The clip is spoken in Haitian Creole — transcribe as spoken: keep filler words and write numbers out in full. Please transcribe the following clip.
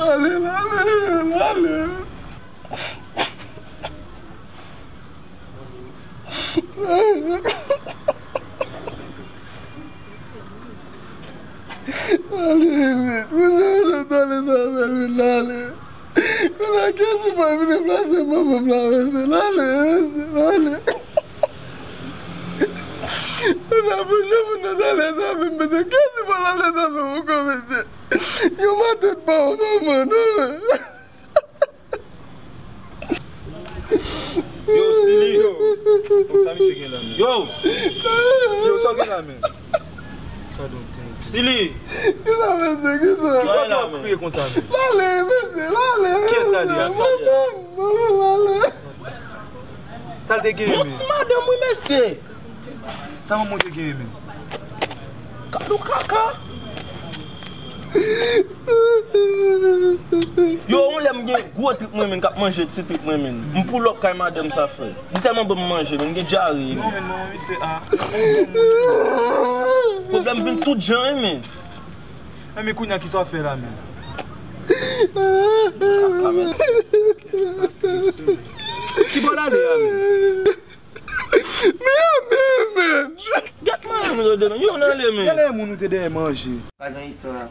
Ale, ale, ale. Ale, men. Mwen, mwen, mwen, ale, sa fè l, men, ale. Mwen, kiyès ki pral vin ranplase manman m la, mesye? Ale, mesye, ale. Mwen, mwen, mwen, ale, sa fè m, mesye. Kiyès ki pral ale, sa fè m ankò, mesye? Yon matant pa w, manman, non, men. Yo, Steely. Yo. Bon, sa misye gen la, men? Yo. Yo, sa w gen la, men? Steely. Kisa mesye, kisa? Kisa w ap kriye konsa, men? Lale, mesye, lale. Kiyès lale a? Manman, manman, lale. Sa l te genyen, men? Bon ti madanm, wi, mesye. Sa manman w te genyen, men? Gad yon kaka. Yo, yon lè m gen gwo trip mwen menm k ap manje ti trip mwen menm. M pull up kay madanm sa frè. Li tèlman ban m manje, men m gen dyare. Non, men manman misye a. Pwoblèm vin tout jan, wi, men. Men, men kounye a, kisa w ap fè la, men? Ki bò l ale a, men? Men, men, men. Gèt madanm yo demen. Yo nan ale, men. Genlè moun ou te dèyè manje. Pa gen istwa.